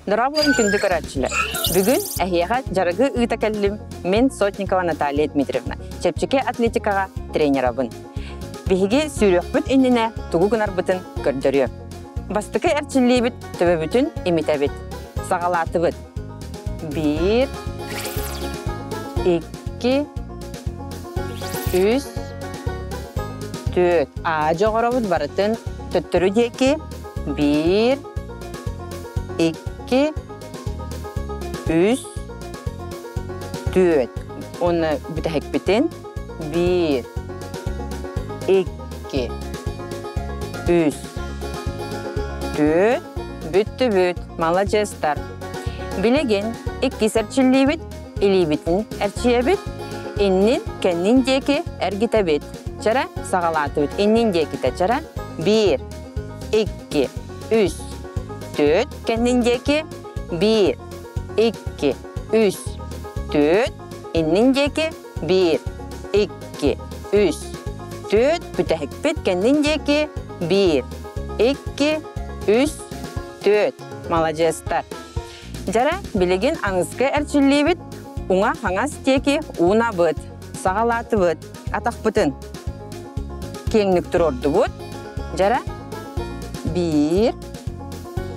Дорооболорун күндү көрөөччүлэр! Бүгүн эһиэхэ дьарыгы ыыта кэллим мин Сотникова Наталья Дмитриевна, чэпчэки атлетикаҕа тренерабын. Биһиги сүүрүөхпүт иннинэ тугу гынарбытын көрдөрүөм. Бастакы эрчиллиибит төбөбүтүн имитэбит. Саҕалаатыбыт. Биир, икки, үс, түөрт. Аа дьоҕоробут барытын төттөрү диэки. Биир, икки, үс, түөрт. Уонна бүтэһикпитин биир, икки, үс, түөрт. Бүттүбүт, маладьыастар. Билигин иккис эрчиллиибит, илиибитин эрчийэбит, иннин, кэннин диэки эргитэбит. Чэрэ, саҕалаатыбыт. Иннин диэкитэ чэрэ. Биир, икки, үс, түөрт. Кэннин диэки биир, икки, үс, түөрт. Иннин диэки биир, икки, үс, түөрт. Бүтэһикпит кэннин диэки биир, икки, үс, түөрт. Маладьыастар. Дьэрэ, билигин аныска эрчиллиибит, уҥа-хаҥас диэки уунабыт, саҕалаатыбыт, атахпытын киэҥник туруордубут. Дьэрэ, биир,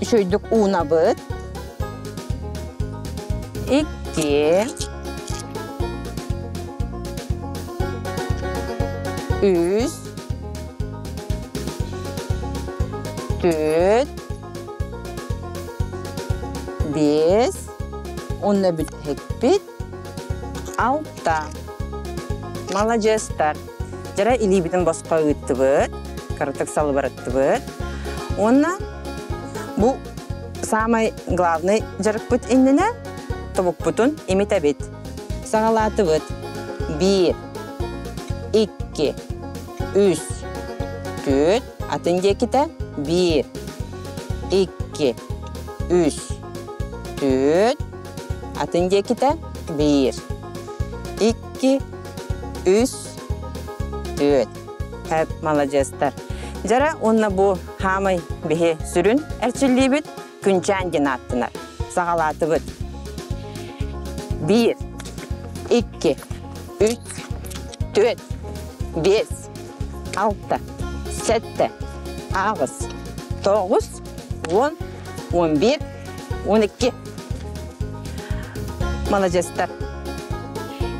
үчүгэйдик уунабыт, икки, үс, түөрт, биэс, уонна бүтэһикпит алта. Маладьыастар. Дьара илиибитин босхо ыыттыбыт, кыратык салыбыраттыбыт. Уонна бу самай главный дьарыкпыт иннинэ тобукпутун имитэбит. Саҕалаатыбыт. Биир, икки, үс, түөрт, атын диэкитэ биир, икки, үс, түөрт, атын диэкитэ биир, икки, үс, түөрт. Хэп, маладьыастар. Дьара уонна бу хаамай биһи сүрүн эрчиллиибит күнчээн диэн ааттанар. Саҕалаатыбыт. Биир, икки, үс, түөрт, биэс, алта, сэттэ, аҕыс, тоҕус, уон, 11, 12. Маладьыастар.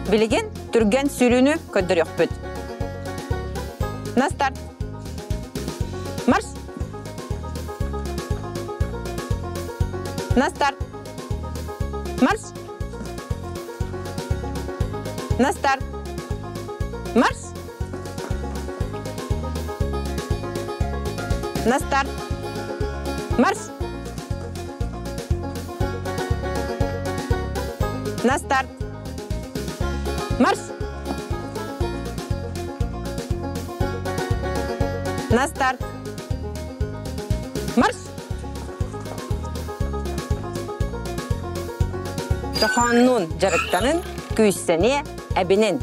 Билигин түргэн сүүрүүнү көрдөрүөхпүт. На старт. Марш! На старт. Марш! На старт. Марш! На старт. Марш! На старт. Марш! На старт. Марш! Дохооннуун дьарыктанын, күүстэниэ, эбинин.